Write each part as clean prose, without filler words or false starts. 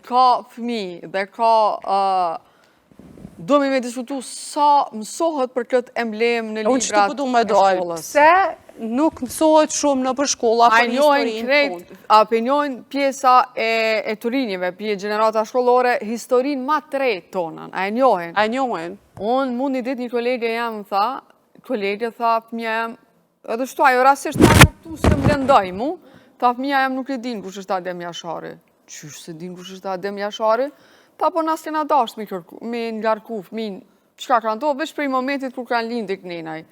ka fmi dhe ka Duhemi me diskutu sa mësohet për këtë emblemë në librat e shkollës. Pse nuk mësohet shumë nëpër shkolla për historinë tonë? A pe njohin pjesa e të rinjve, pje gjenerata shkollore, historinë ma të re tonën, a e njohin? A e njohin? Unë mund një ditë një kolege jem më tha, kolege tha, fëmija jem, Edhe shtu ajo rastisht pa kuptu se më lëndoj mu, tha fëmija jem nuk e din kush është Adem Jashari. Qysh s'e din kush është Adem Jashari? Tha po na s'kena dasht mi, kërku, mi ngarku fëmin, çka ka ndodhë, veç prej momentit kur kanë lindë kënenaj.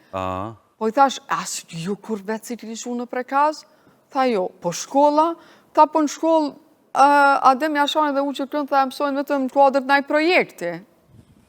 Po i thash, as ju kur vetë s'i keni çu në Prekaz? Tha jo, po shkolla? Tha po në shkollë Adem Jashari dhe UÇK-në, tha e mësojnë vetëm në kuadër të naj projekti.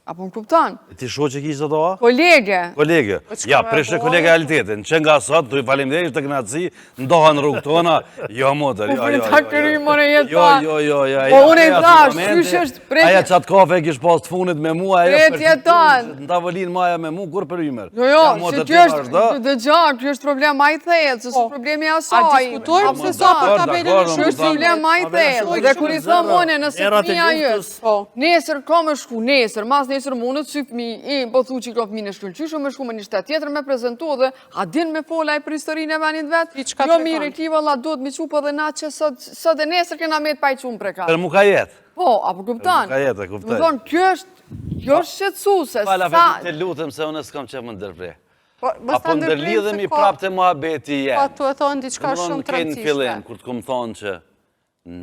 A po më kupton? Ti shoqe ki sot a? Kolege. Kolege. Po Ja, prishe kolege realitetin. Që nga sot, të faleminderit të kënaqësi, ndohen rrugë tona. Jo, motër, jo, po, jo, jo. Ta këry, more jetë Jo, jo, jo, jo. Po unë i thash, qysh është pret... Aja qatë kafe e kish pas të funit me mua, ajo për jeton. Në tavolinë maja me mu, kur për ymer. Jo, jo, se kjo është, dëgjo, kjo është problem ma i thellë, se s'është po. problemi asaj. A diskutojmë se sa për tabelën e shumë. Kjo është problem ma i thellë, dhe kur i thom unë, nëse fëmija jot, po. nesër ka me shku, nesër, mas nesër mundet, si fëmi, i, po thu që ka fëmi të shkëlqyshëm, me shku me një shtet tjetër me prezentu dhe, a din me fol ai për historinë e venit vet? Jo mirë, i ki valla, duhet mi çu, po dhe na që sot, sot e nesër kena met pa i çu n'Prekaz. Për mu ka jetë. Po, a po kupton? Ka jetë, e kuptoj. Me thonë, kjo është, kjo është shqetësuese, sa... Fala, të lutem se unë s'kam qef me ndërpre. Po, A po ndërlidhemi prapë te muhabeti jem. Po, tu e thonë diçka shumë të rëndësishme. Në fillim, kur të kom thonë që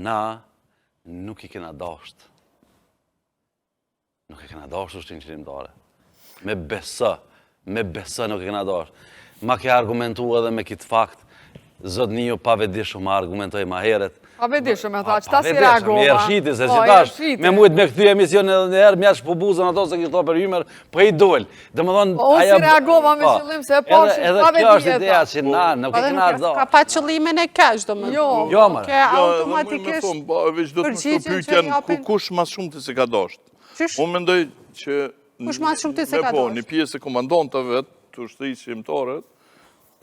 na nuk i kena dasht. Nuk e kena dasht ushtrinë çlirimtare. Me besë, me besë nuk e kena dasht. Ma ke argumentu edhe me kitë fakt, zotniu pavetëdijshëm ma argumentoi ma heret. Pavetëdijshëm, e tha, qëta si reagova. Me ershiti, se po, që tash, me mujtë me kthy emisionin edhe një herë, m'ja shpu buzën ato se kishë për ymer, po i dol. Domethënë, po, unë si reagova me po, qëllim se e pashë, edhe kjo është ideja që na, nuk e kena do. Ka pa qëllimin e keq, domethënë. Jo, jo, më. Ke automatikisht po, përgjigjen që japin. Kush ma shumë të s'e ka dasht? Unë mendoj që... Kush ma shumë të s'e ka po, dasht? Një pjesë e komandantëve të ushtrisë çlirimtare,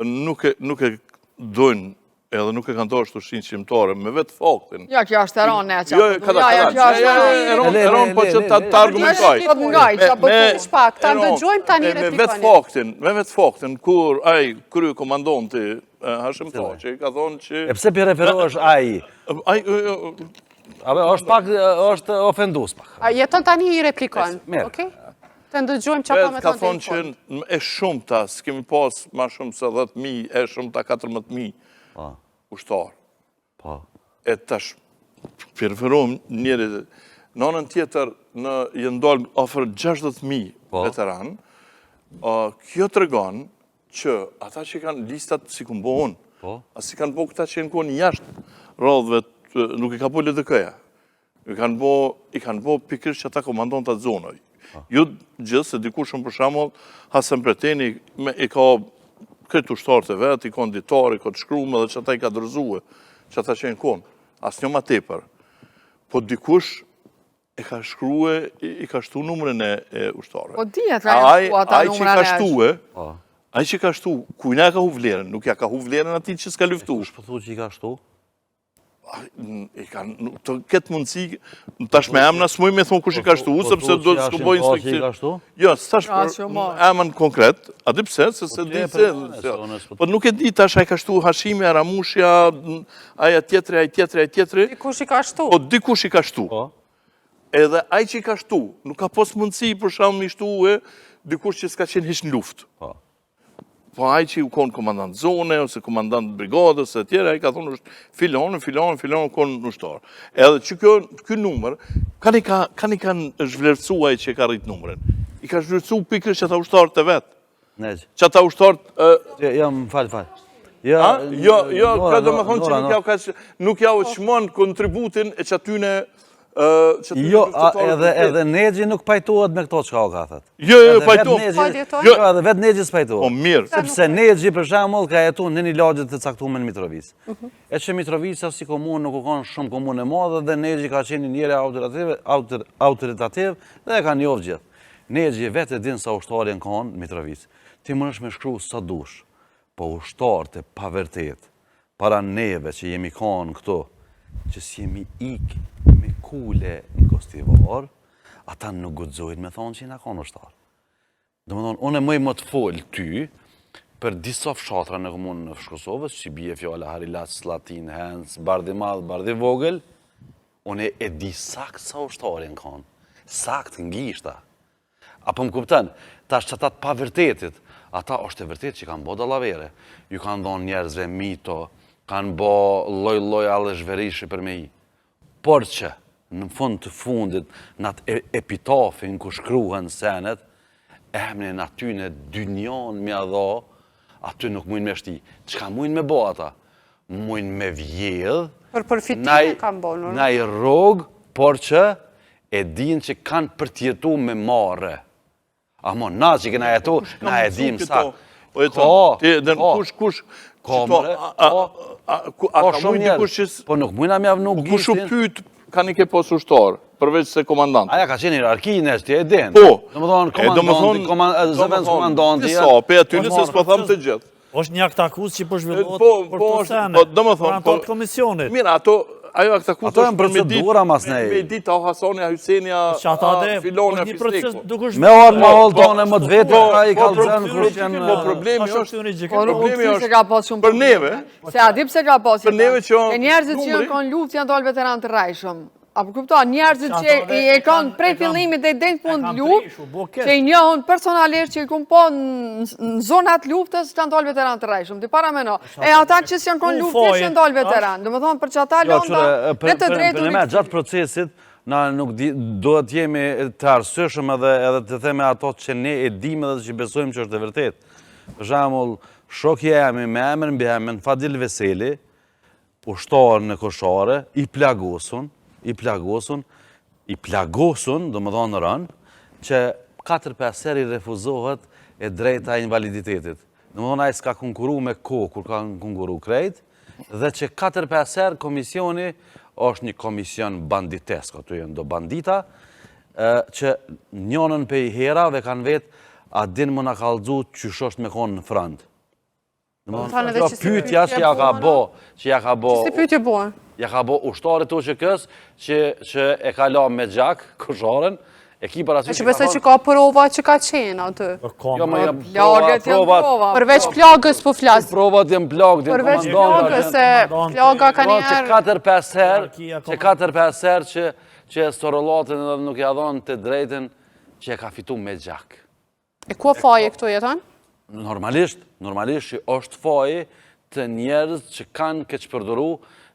nuk e, nuk e dojnë edhe nuk e kanë dashur ushtrinë çlirimtare me vetë faktin. Ja, kjo është e ronë, ne, që... Jo, ka da, ka da, e ronë, e ronë, po që ta argumentoj. Po të ngaj, që po të pak, ta ndëgjojmë tani replikoni. Me vetë faktin, me vetë faktin, kur ai kryekomandanti Hashim Thaçi, ka thonë që... E pse p'i referohesh ai? Ai, Abe, është pak, është ofendues pak. A jeton tani i replikon, okej? Të ndëgjojmë çka ka me thonë. Ka thonë që e shumta, s'kemi pas ma shumë se 10.000, e shumta 14.000 po. ushtarë. Po. E tash, p'i referohem njëri, në anën tjetër, në janë dalë afër 60.000 po. veteranë, kjo tregon që ata që kanë listat s'i kom bo unë, po. a s'i kanë bo këta që janë konë jashtë radhëve, nuk i ka bo LDK-ja. I kanë bo, i kanë bo pikërisht që ata komandanta të zonës. Jo gjithë, se dikush shumë për shembull, Hasan Preteni me, i ka këtë ushtarët e vet, i ka në ditar, i ka të shkrume dhe që ata i ka dorëzue, që ata që janë konë, asnjë ma tepër. Po dikush e ka shkrue, i, i ka shtu numrin e, e ushtarëve. Po dihet ka janë shtu ata ai që numra ka nesh. shtue, Po. ai që ka shtu, kujna e ka hu vlerën, nuk ja ka hu vlerën atij që s'ka luftu. Kush po thu që i ka shtu? I kanë të këtë mundësi, tash me emna s'muj me thonë kush i ka shtu, Po sepse do të s'ko boj instruksion. Jo, s'tash për emën konkret, a di pse, se s'e di se, po nuk e di tash ai ka shtu Hashimi, Ramushja, ai tjetri, ai tjetri, ai tjetri. Dikush i ka shtu. Po dikush i ka shtu. Po. Edhe ai që i ka shtu, nuk ka pas mundësi për shembull me shtu e dikush që s'ka qenë hiç në luftë. Po. Po ai që u konë komandant zone, ose komandant brigade, ose tjere, ai ka thonë është filon, filon, filon, u konë ushtar. Edhe që kjo, ky numër, kanë i ka, kanë i kanë zhvlerësu ai që e ka rritë numrin. I ka zhvlerësu pikërisht që ata ushtarët e vet. Neq. Që ata ushtarët... Jo, jo, më fal, fal. Jo, jo, jo, ka do me thonë që nuk jau ka, nuk jau çmon kontributin e që atyne Jo, edhe edhe Nexhi nuk pajtohet me këto çka o ka thënë. Jo, jo, jo pajtohet. Jo, edhe vetë Nexhi s'pajtohet. Po mirë. Sepse Nexhi për shembull ka jetu në një lagje të caktuar në Mitrovicë. Mhm. E që Mitrovica si komunë nuk u kanë shumë komunë e madhe dhe Nexhi ka qenë një njeri autoritativ, autoritativ dhe e ka njohur gjithë. Nexhi vetë e din sa ushtarë janë kanë në Mitrovicë. Ti mundesh me shkru sa dush, po ushtarët e pavertet, para neve që jemi kanë këtu, që s'jemi ik me. kemi kule në Gostivar, ata nuk guxojnë me thonë që jena konë ushtarë. Domethonë, unë e muj me të folë ty për disa fshatra në komunën e Fushë Kosovës, që bie fjala Harilac, Sllatinë, Hens, Bardh i Madh, Bardh i Vogël, unë e di sakt sa ushtarë janë konë, sakt në gishta. A po më kupton? Tash qata të pavërtetit, ata është e vërtetë që kanë bo dallavere. Ju kanë dhonë njerëzve mito, kanë bo lloj-lloj allishverishi për me i. Por që, në fund të fundit, në atë epitafin ku shkruhen senet, emnin atyne dynjon me ia dho, aty nuk mujnë me shti. Çka mujnë me bo ata? Mujnë me vjedh, Për përfitim e kanë bo, naj rrogë, por që e dinë që kanë për t'jetu me marre. Amo, na që kena jetu, na e dim sa. Po jeton, ti dhe kush, kush, ka mre, ka, ka shumë njerëz, po nuk mujna me ja vnu gishtin. Kush u pyt, ka një ke pas ushtar, përveç se komandant. Aja ka qenë hierarki, nëse ti e din. Po, Domethonë, komandanti, zëvendës komandanti. Disa, pe aty nëse s'po tham të gjithë. Është një aktakuzë që po zhvillohet po, për po, këto sene. Po, domethonë, po, të komisionit. Mirë, ato, ajo aktakuzë ato janë procedura mas nej. Me ditë, a Hasani, a Hyseni, a Filoni, a Fisteku. Me orë, me orë tonë, më të vetë, ka i kalëzën, kur qenë... Po, problemi është, problemi është, për neve, Se a di pse ka pas Për neve që E njerëzit që janë kanë luftë janë dalë veteran të rrejshëm. A po kupton, njerëzit që e kanë prej fillimit dhe deri në fund luftë, që i njohun personalisht që i kum pa në zonat luftës, kanë dalë veteran të rrejshëm. Ti parameno. E ata që s'janë kanë luftë, s'janë dalë veteran. Domethonë për qata jo, lënda me të drejtë. Për gjatë procesit, na nuk di, duhet të jemi të arsyeshëm edhe edhe të themi ato që ne e dimë edhe që besojmë që është e vërtetë. Për shembull, shoku jem me emër mbiemër Fadil Veseli, ushtar në Koshare, i plagosun, i plagosun, i plagosun, domethonë rënd, që 4-5 herë i refuzohet e drejta e invaliditetit. Domethonë, ai s'ka konkuru me kohë, kur kanë konkuru krejt, dhe që 4-5 herë komisioni është një komision banditesk, aty janë do bandita, që njënën pej herave kanë vetë, a din me na kallzu qysh është me konë në front. Thonë edhe Kjo që si pyetja që ja ka bo, që ja ka bo... Që si pyetje bo? Ja ka bo ushtarit të UÇK-s që, që e ka la me gjak, kosharen, e ki parasysh... E që besoj që ka prova që ka qenë aty. Po, Jo, më janë Plagët janë prova. Përveç plagës po flas. Provat janë plagët, janë Përveç komandantët, plagës se plaga ka Po, një që herë 4-5 herë, që 4-5 herë që, që e sorollatën edhe nuk ja dhonë të drejtën që e ka fitu me gjak. E ku faji këtu jeton? Normalisht, normalisht që është faji të njerëz që kanë keqpërdoru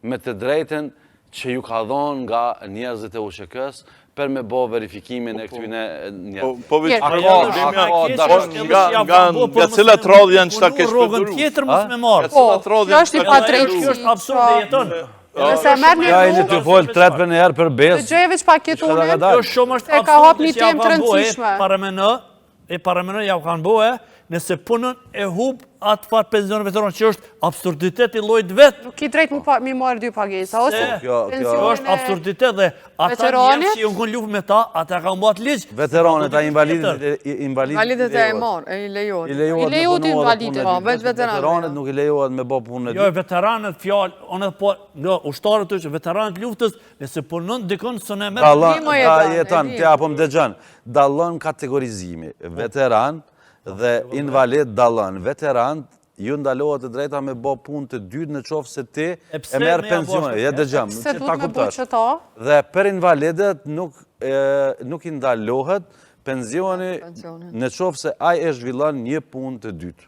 me të drejtën që ju ka dhonë nga njerëzit e UÇK-s për me bo verifikimin e këtyne njerëz. Po, po veç A ka, problemi a ka, është nga nga nga cilat radhë janë qëta Rrogën keqpërdoru. tjetër mos me marrë. Nga cilat radhë kjo janë është i qëta padrejtë. Kjo është absurde jeton. Nëse merr një Ja, jeni rrugë, të folë tret për një herë për besë. Dëgjoje veç pak jetonin. Kjo shumë është Se ka hap absurde një që ja temë të kanë bo, e, rëndësishme. Parameno, e parameno ja kanë bo, e, nëse punën e hup atë farë penzion veteran, që është absurditet i llojit vet. Nuk ki drejt mu pa, mi marrë dy pagesa, ose Se, Kjo- kjo- pensionin është absurditet dhe ata veteranit? njerëz që janë kon luftë me ta, ata kanë bo atë ligj. Veteranët, a invalidit, invalidit Invalidit e marr, e i lejohet. I lejohet I me lejohet punu edhe invalidit. punën e Po, dytë, veç veteranët, Veteranët jo. nuk i lejohet me bo punën e Jo, dytë. veteranët fjalë, unë po, jo, ushtarët është veteranët luftës, nëse punon dikon s'e merr. Dallon, Di, mo da jeton, e jeton, di. ti apo më dëgjon. Dallon kategorizimi, veteran dhe invalid dallon. Veteran ju ndalohet e drejta me bo punë të dytë në qoftë se ti E pse e merr me ja bo pensionin. ashtu? Ja dëgjom, Pse që duhet ta me bo kuptosh. qëta? Dhe për invalidët nuk nuk i ndalohet pensioni Pensioni. në qoftë se ai e zhvillon një punë të dytë.